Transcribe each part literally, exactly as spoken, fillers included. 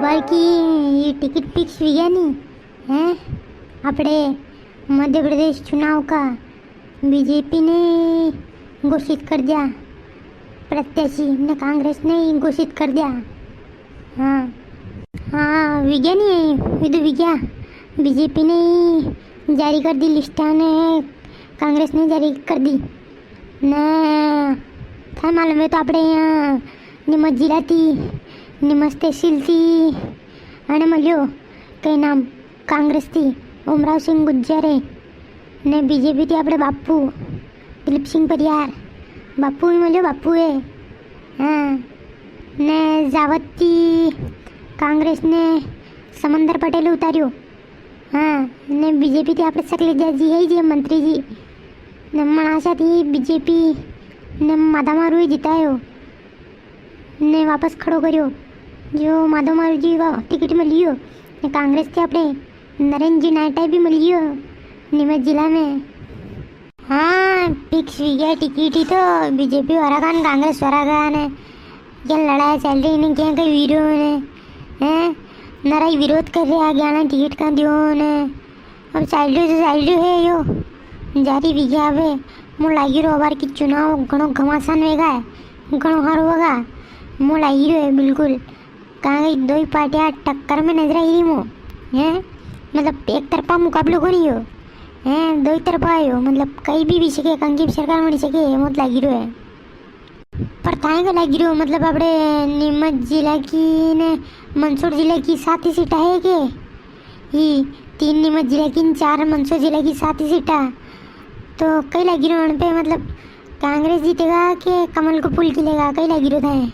पर की ये टिकट फिक्स हुई गया नी है? आपणे मध्य प्रदेश चुनाव का बीजेपी ने घोषित कर दिया प्रत्याशी, ने कांग्रेस ने ही घोषित कर दिया। हाँ, हाँ, विज्ञा नहीं है, विदु विज्ञा। बीजेपी ने ही जारी कर दी लिस्टा ने, कांग्रेस ने जारी कर दी। ने थाय मालूम है तो आपणे यहाँ नीमच जिला थी, नीमच तहसील थी, अने मल्यो कई नाम कांग्रेस थी, उमराव सिंह गुज्जर है, ने बीजेपी थी आपणे बापू दिलीप सिंह परियार, बापू ही मल्यो, बापू है। हाँ, ने जावद थी कांग्रेस ने समंदर पटेल उतारियो। हाँ, ने बीजेपी थी आपणे सकलेजा जी है जे मंत्री जी, ने मनासा थी बीजेपी ने माधव मारू ही जितायो। ने वापस खड़ो करियो। जो माधव मारू जी वा टिकट मिलियो, ने कांग्रेस थी आपणे नरेंद्र जी नायटा भी मिलियो नीमच जिला में। हाँ, फिक्स हुई गया टिकट ही तो। बीजेपी वाला का ने कांग्रेस वाला का ने क्या लड़ाई चल रही ने, क्या कई विरोध ने, हैं? नरा ही विरोध कर रहे आगे आना टिकट का दियो ने। अब चाल्यो तो चाल्यो है यो, जारी विज्ञा। अबे मो लागी रो अबार की चुनाव घणो घमासान वेगा है, घणो हारो होगा। मो लागी रो है बिल्कुल। कांके दो ही पार्टियां टक्कर में नजर आई री मो, हैं? मतलब एक तरफा मुकाबलो कोनी हो, हैं? दो ही तरफा आयो, मतलब कई भी हुई सके, कांकी भी सरकार बनी सके, मो तो लागी रो है। पर थाए के लागी रो, मतलब आपणे नीमच जिला की ने मंदसौर जिला की सात ही सीटा है के? ही तीन नीमच जिला की ने चार मंदसौर जिला की सात ही सीटा। तो कई लागी रो उन पे, मतलब कांग्रेस जीतेगा के कमल को फूल खिलेगा, कई लागी रो थाए?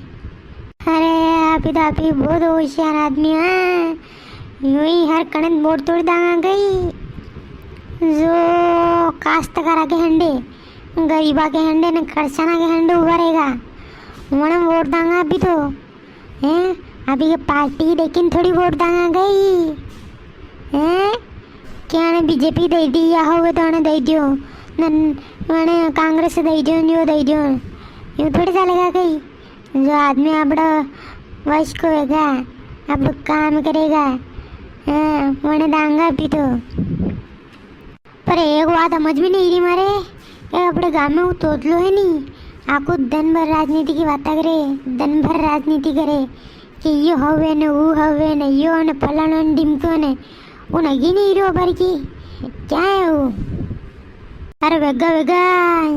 अरे आप ही तो, आप ही बहुत होशियार आदमी है, यूं ही हर कणत बोर्ड तोड़ दांगा कई। जो काश्तकारा के हंडे, गरीबा के हंडे ने करसाना के हंडे उबा रहेगा, वणे वोट दांगा अभी तो। हैं? अभी ये पार्टी देखी ने थोड़ी वोट दांगा कई। हैं? क्या ने बीजेपी दे दी, या होवे तो उन्हें दे दियो, न, उन्हें कांग्रेस दे दियो, यो दे दियो, यूं थोड़ी चलेगा कई। जो आदमी आपड़ा वश को होगा, आपड़ा काम करेगा, हाँ, वने दांगा अभी तो। पर एक बात समझ में नी री मारे, के आपड़े गाम में वो तोतलो है नी, आको दन भर राजनीति की बातां करे, दन भर राजनीति करे, कि यो हवे ने, वो हवे ने, यो ने, फलाणो ने, डिमको ने, वो नगी नी रो अबार की, क्या है वो? अरे वेगा, वेगा,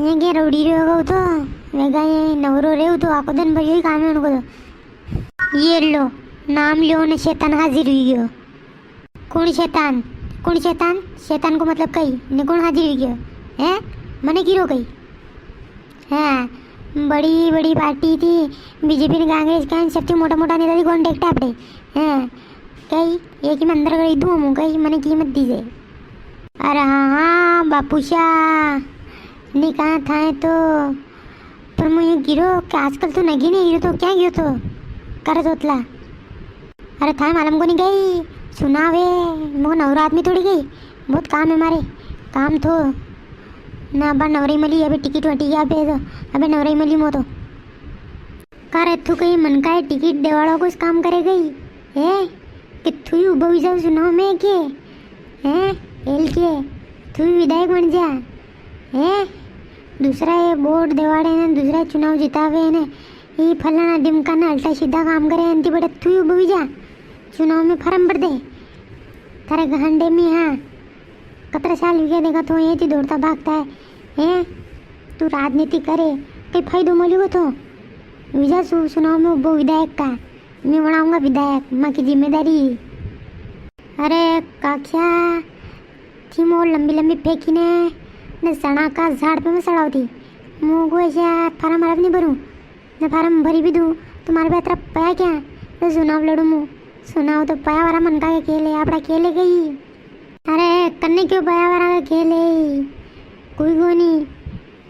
ये के रौड़ी रे वेगा तो, वेगा ये नवरो रे तो, आको दन भर यो ही काम है उनको तो। ये लो, नाम लियो ने शैतान हाजिर हुई गयो। कुण शैतान? कुण शैतान? शैतान को मतलब कई? ने कुण हाजिर हुई गयो? हैं? मने की रो कई? हाँ, बड़ी बड़ी पार्टी थी, बीजेपी ने कांग्रेस का, सबसे मोटा मोटा नेता थी, कौन देखता आपड़े? हैं? कई, एक ही में अंदर कर दूं हूँ, कई मने कीमत दीजे। अरे हाँ, हाँ, बापूशा, नी कहा था तो, पर मूं यूं कीरो कि आजकल तू नगी नी गिरो तो क्या गिरो तो? करे तोतला। अरे थाए मालूम कोनी गई, सुनावे, मो नवरा आदमी थोड़ी गई, बहुत काम है मारे, काम थो। ना अबार नवराई मली, अबे टिकट वटी गया, अबे तो, अबे नवराई मली मो तो। का रे, तू कई मन का है टिकट देवाड़ो कुछ काम करे गई? है? कि तू ही उबो हुई जाओ चुनाव में के? हैं? एल के? तू ही विधायक बन जा। हैं? दूसरा ये वोट देवाड़े ने, दूसरा चुनाव जितावे ने, ये फलाना डिमकाना उल्टा सीधा काम करे, अंति बड़े तू ही उबो हुई जा। चुनाव में फार्म भर दे। थारे गहंडे में, हाँ। कतरा साल हुई गया देखा तो ये थी दौड़ता भागता है। हैं? तू राजनीति करे, कई फायदो मलियो तो? विजा सु-, चुनाव में उबो विधायक का। मैं बनाऊंगा विधायक, मां की जिम्मेदारी। अरे काख्या, थी मोर लंबी लंबी फेंकी ने, ने सणा का झाड़ पे मैं सड़ावती। मूं को ऐसे फार्म भरब नी भरूं, ने फार्म भरी भी दूं, तो मारे पे अतरा पया क्या? तो चुनाव लड़ूं मूं। चुनाव तो पया वाला मन का के खेल है, आपड़ा खेल है कई? अरे, कन्ने क्यों पया वाला का खेल है? कोई कोनी।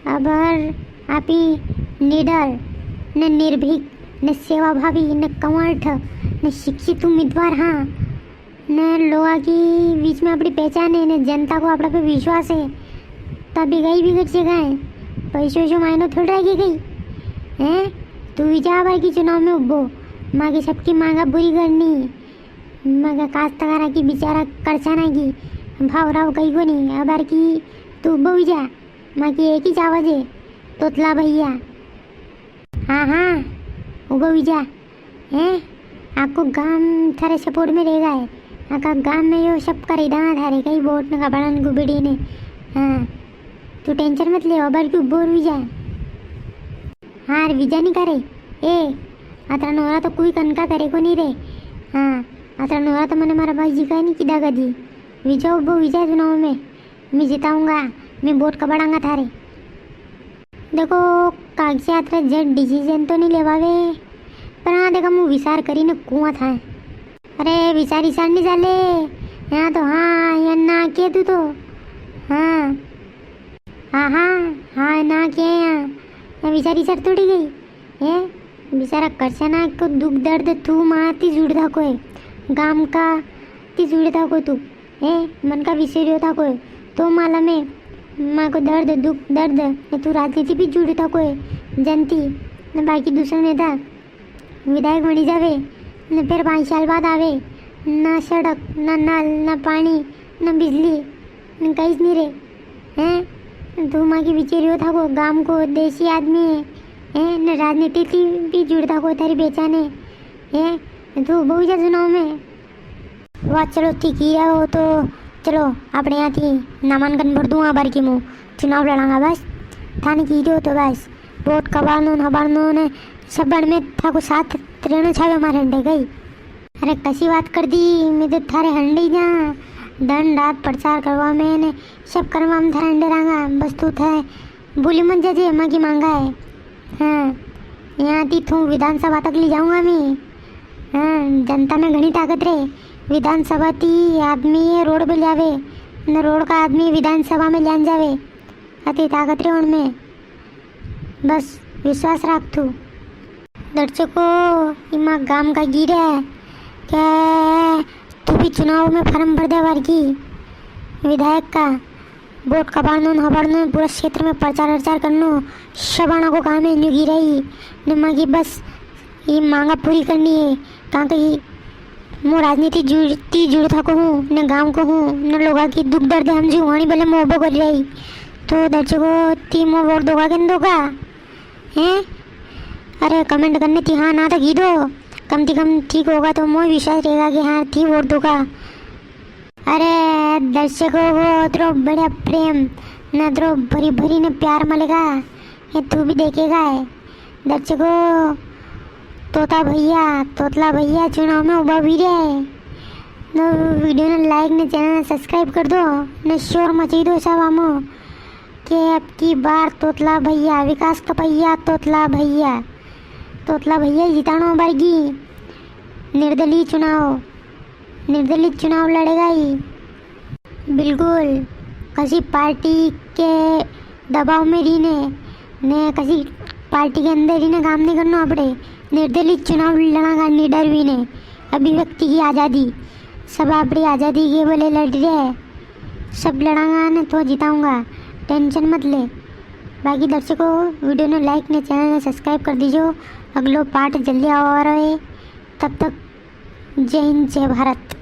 अबार आपी निडर, ने निर्भीक, ने सेवाभावी, ने कमर्थ, ने शिक्षित उम्मीदवार हाँ, ने लोगा की बीच में आपड़ी पहचान है, ने जनता को आपड़ा पे विश्वास है, तो अभी कई भी कर सका है। पैसो वैसो मायनो थोड़ी रह गई। हैं? तू ही जा अबार की चुनाव में उबो, मां की सबकी मांगा पूरी करनी। मगर काश्तकारा की बेचारा करसाना की भाव राव कई कोनी। अबार की तू उबो हुई जा, माकी एक ही चावज है, तोतला भैया। हाँ, हाँ, उबो हुई जा। हैं? आको गाम थारे support में रेगा है। आका गाम में यो सब करी दांगा थारे, कई वोट ने कपड़ा ने गुबड़ी ने। हाँ, तू tension मत ले, अबार की उबो हुई जा। हाँ, रे विजा नी करे। ए, अतरा नोरा तो कोई कनका करे कोनी रे। हाँ, अतरा नोरा तो मने मारा भाई जी का नी किदा कदी। विजा उबो विजा चुनाव में, मैं जिताऊंगा, मैं वोट कबाड़ांगा थारे। देखो, कागजात रे जट decision तो नी लेवावे, पर हाँ, देखा, मु विचार करी ने कुआ था। अरे, विचार विचार नी चाले, यहाँ तो हाँ या ना के तू तो। हाँ, हाँ, हाँ, हाँ, ना के यहाँ, यहाँ विचार विचार थोड़ी गई। ए, बेचारा करसाना को दुख दर्द तू माती जुड़ता कोई, गाम का ती जुड़ता कोई तू, ए, मन का विषय होता कोई, तो माला में माँ को दर्द, दुख दर्द, ने तू राजनीति भी जुड़ता कोई, जनती, ने बाकी दूसरा नेता विधायक बनी जावे, ने फिर पाँच साल बाद आवे, ना सड़क, ना नल, ना पानी, ना बिजली, ने कईस नी रे। हैं? तू माँ की विचारियो था को, गाम को देसी आदमी है, हैं? ने राजनीति थी भी जुड़ता को थारी बेचाने, हैं? तू बहु जा चुनाव में। वाह, चलो, ठीक ही रहो तो। चलो, आपणे यहाँ थी नामांकन भर दूँ, आ बार की मु चुनाव लड़ांगा बस। थाने की रहो तो बस, वोट कबाड़नो न हबाड़नो ने सबन में थाको साथ रहनो छावे मारे हंडे गई। अरे, कसी बात कर दी, मैं तो थारे हंडे ही जा। दन रात प्रचार करवा में ने सब करवा में थारे हंडे रांगा। बस तू थे भूली मत जाजे, माँ की मांगा है। हाँ, यहाँ ती थू विधानसभा तक ले जाऊंगा मैं। हाँ, जनता में घणी ताकत रे। विधानसभा ती आदमी ये रोड पे ले आवे, न रोड का आदमी विधानसभा में ले जावे। अति ताकत रे उनमें। बस विश्वास राख तू। दर्शकों, इमा गाम का गिरा है क्या? तू भी चुनाव में फार्म भर दे बार की विधायक का। वोट कबाड़नो न हबाड़नो, पूरा क्षेत्र में प्रचार प्रचार करनो, शबाना को काम है। न्यू गिरा ही ने माँ की बस ये मांगा पूरी करनी है, कांके ये मु राजनीति जुड़, ती जुड़ थको हूँ, ने गांव को हूँ, ने लोगा की दुख दर्द हम जो वणी भले मो उबो कर रही। तो दर्शकों, ती मो वोट दोगा के न दोगा? हैं? अरे, comment करने ती हाँ ना तो की दो, कम ती कम ठीक होगा तो मोय विश्वास रहेगा कि हाँ, ती वोट दोगा। अरे दर्शकों को अतरो बढ़िया प्रेम, न अतरो भरी भरी ने प्यार मिलेगा, ये तू भी देखेगा है। दर्शकों, तोता भैया, तोतला भैया चुनाव में उबा हुई रहे है। तो video ने like ने channel ने subscribe कर दो, ने शोर मचाई दो सब आमो, के अब की बार तोतला भैया, विकास का भैया, तोतला भैया, तोतला भैया जितानो बार की। निर्दलीय चुनाव, निर्दलीय चुनाव लड़ेगा ही। बिल्कुल, कसी पार्टी के दबाव में रही ने, ने कसी पार्टी के अंदर रही ने काम नहीं करना आपड़े। निर्दलीय चुनाव लड़ांगा निडर हुई ने। अभिव्यक्ति की आज़ादी, सब आपड़ी आज़ादी के बले लड़ रहे हैं। सब लड़ांगा ने तो जिताऊंगा, tension मत ले। बाकी दर्शकों, video ने like ने channel ने subscribe कर दीजो। अगलो part जल्दी आवा वारो है। तब तक जय हिंद, जय भारत।